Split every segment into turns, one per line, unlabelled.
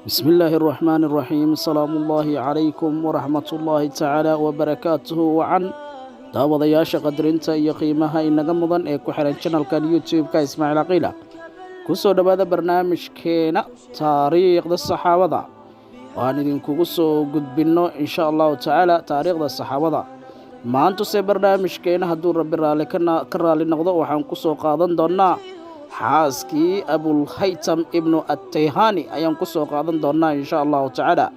بسم الله الرحمن الرحيم. السلام الله عليكم ورحمة الله تعالى وبركاته. Wacan daawadayaasha qadarinta iyo qiimaha inaga mudan ee ku xiran channelkan YouTube-ka Ismaaciil Aqiila, kusoo dhowaada barnaamijkeena taariikhda saxaabada oo aan idinkugu soo gudbinno, insha Allahu tacaala, taariikhda saxaabada. Maantuse barnaamijkeena, hadduu Rabbi raalli ka raalli noqdo, waxaan ku soo qaadan doonnaa xaaskii Abulhaytam Ibnu Attayhani ayaan ku soo qaadan doonnaa, insha Allahu tacaala.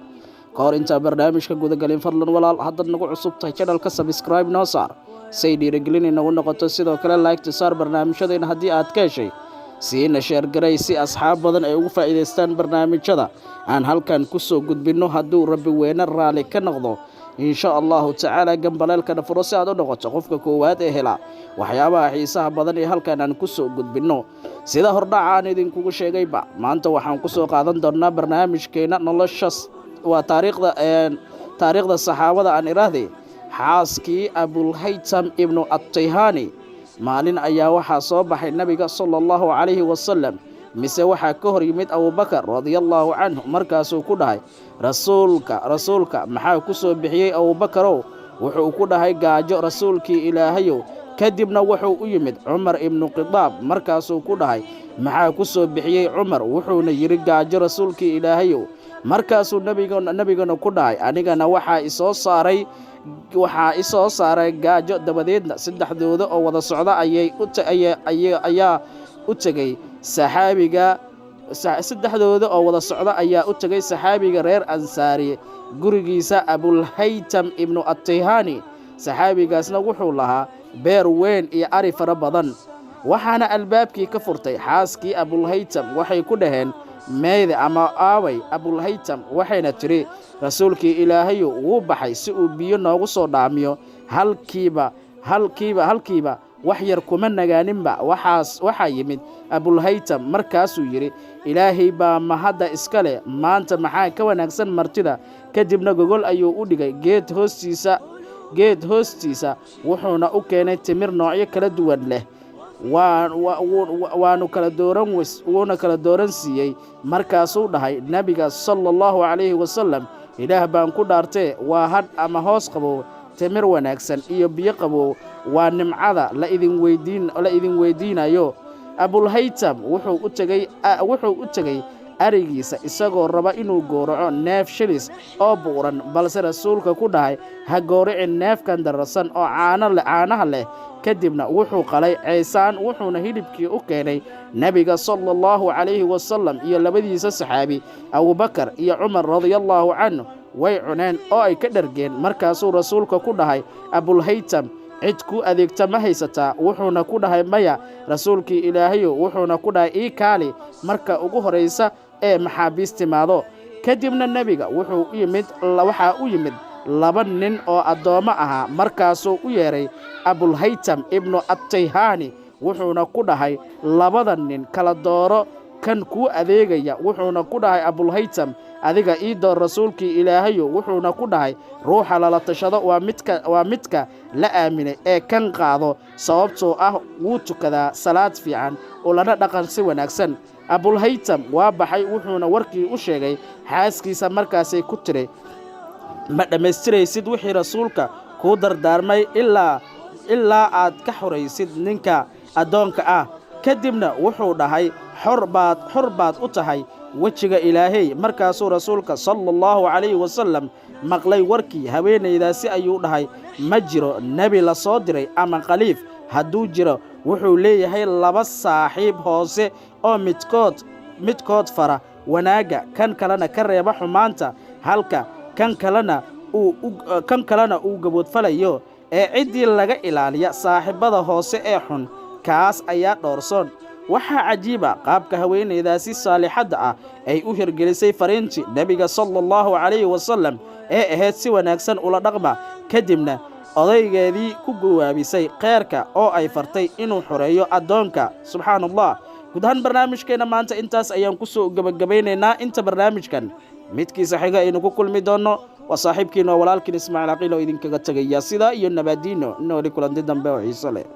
Ka hor intaa barnaamijka gudagalin, fadlan walaal, haddaad nagu cusub tahay channelka, subscribe noo saar say dhiirigelin inagu noqoto. Sidoo kale like saar barnaamijyadeena haddii aad ka heshay, siina share garay si asxaab badan ay ugu faa'iidaystaan barnaamijyada aan halkan ku soo gudbinno, hadduu Rabbi weyne raalli ka noqdo, insha Allahu tacaala. Gambaleelkana furo si aad u noqoto qofka koowaad ee hela waxyaabaha xiisaha badan ee halkan aan ku soo gudbinno. Sida hordhaca aan idinkugu sheegayba, maanta waxaan ku soo qaadan doonnaa barnaamijkeena noloshas waa taariikhda saxaabada aan iraahday, xaaskii Abulhaytam Ibnu Attayhani. Maalin ayaa waxaa soo baxay Nebiga sala Allahu calayhi wasalam, mise waxaa ka hor yimid Abubakar radiallaahu canhu. Markaasuu ku dhahay Rasuulka: "Rasuulka, maxaa ku soo bixiyey, Abuubakarow?" Wuxuu ku dhahay: "Gaajo, Rasuulkii Ilaahayow." Kadibna wuxuu u yimid Cumar Ibnu Khidaab. Markaasuu ku dhahay: "Maxaa ku soo bixiyey, Cumar?" Wuxuuna yidhi: "Gaajo, Rasuulkii Ilaahayow." Markaasuu Nebigana ku dhahay: "Anigana waxaa isoo saaray gaajo." Dabadeedna saddexdooda oo wada socda ayaa u tegey saxaabiga. Saddexdooda oo wada socda ayaa u tegay saxaabiga reer Ansaari gurigiisa, Abulhaytam Ibnu Attayhani. Saxaabigaasna wuxuu lahaa beer weyn iyo ari fara badan. Waxaana albaabkii ka furtay xaaskii Abulhaytam. Waxay ku dhaheen: "Meeyde ama aaway Abulhaytam?" Waxayna tidhi: "Rasuulkii Ilaahayu, wuu baxay si uu biyo noogu soo dhaamiyo." Halkiiba wax yar kuma nagaaninba, waxaa yimid Abulhaytam. Markaasuu yidhi: "Ilaahay baa mahadda iska leh, maanta maxaa ka wanaagsan martida?" Kadibna gogol ayuu u dhigay geed hoostiisa, wuxuuna u keenay timir noocyo kala duwan leh. Waanu kala dooran, wuuna kala dooran siiyey. Markaasuu dhahay Nebiga sala Allahu calayhi wasalam: "Ilaah baan ku dhaartee, waa hadh ama hoos qabow, timir wanaagsan iyo biyo qabow. Waa nimcada la idin weydiinayo." Abulhaytam wuxuu u tegey arigiisa isagoo raba inuu gowraco neef shilis oo buuran, balse Rasuulka ku dhahay: "Ha gowricin neefkan dararsan oo caanaha leh." Kadibna wuxuu qalay ceysaan, wuxuuna hilibkii u keenay Nebiga sala Allahu calayhi wasalam iyo labadiisa saxaabi, Abubakar iyo Cumar radiallaahu canhu. Way cuneen oo ay ka dhargeen. Markaasuu Rasuulka ku dhahay Abulhaytam: "Cid ku adeegta ma haysataa?" Wuxuuna ku dhahay: "Maya, Rasuulkii Ilaahayo." Wuxuuna ku dhahay: "Ii kaali marka ugu horraysa ee maxaabiis timaado." Kadibna Nebiga waxaa u yimid laba nin oo addoommo ahaa. Markaasuu u yeedhay Abulhaytam Ibnu Attayhaani, wuxuuna ku dhahay: "Labada nin kala dooro kan kuu adeegaya." Wuxuuna ku dhahay Abulhaytam: "Adiga ii door, Rasuulkii Ilaahayo." Wuxuuna ku dhahay: "Ruuxa lala tashado waa midka la aaminay ee kan qaado, sababtoo ah wuu tukadaa salaad fiican oo lana dhaqan si wanaagsan." Abulhaytam waa baxay, wuxuuna warkii u sheegay xaaskiisa. Markaasay ku tiri: "Ma dhammaystiraysid wixii Rasuulka kuu dardaarmay ilaa aad ka xoraysid ninka addoonka ah." Kadibna wuxuu dhahay: "Xor baad u tahay wejiga Ilaahay." Markaasuu Rasuulka sala Allahu calayhi wasalam maqlay warkii haweenaydaasi ayuu dhahay: "Ma jiro nebi la soo diray ama khaliif. Hadduu jiro, wuxuu leeyahay laba saaxiib hoose oo midkood fara wanaagga, kan kalena ka reeba xumaanta, halka kan kalena uu gaboodfalayo. Ee ciddii laga ilaaliya saaxiibbada hoose ee xun, kaas ayaa dhoorsoon." Waxaa cajiiba qaabka haweenaydaasi saalixadda ah ay u hirgelisay fariintii Nebiga sala Allahu calayhi wasalam ee ahayd si wanaagsan ula dhaqma, kadibna odaygeedii ku gawaabisay kheerka oo ay fartay inuu xoreeyo addoonka. Subxaana Allah. Guud ahaan barnaamijkeenna maanta intaas ayaan ku soo gebagabaynaynaa. Inta barnaamijkan midkiisa xiga aynu ku kulmi doonno, waa saaxiibkiin oo walaalkiin Ismaaciil Aqiil oo idinkaga tegaya sidaa iyo nabaadiino, nooli kulanti dambe oo xiiso leh.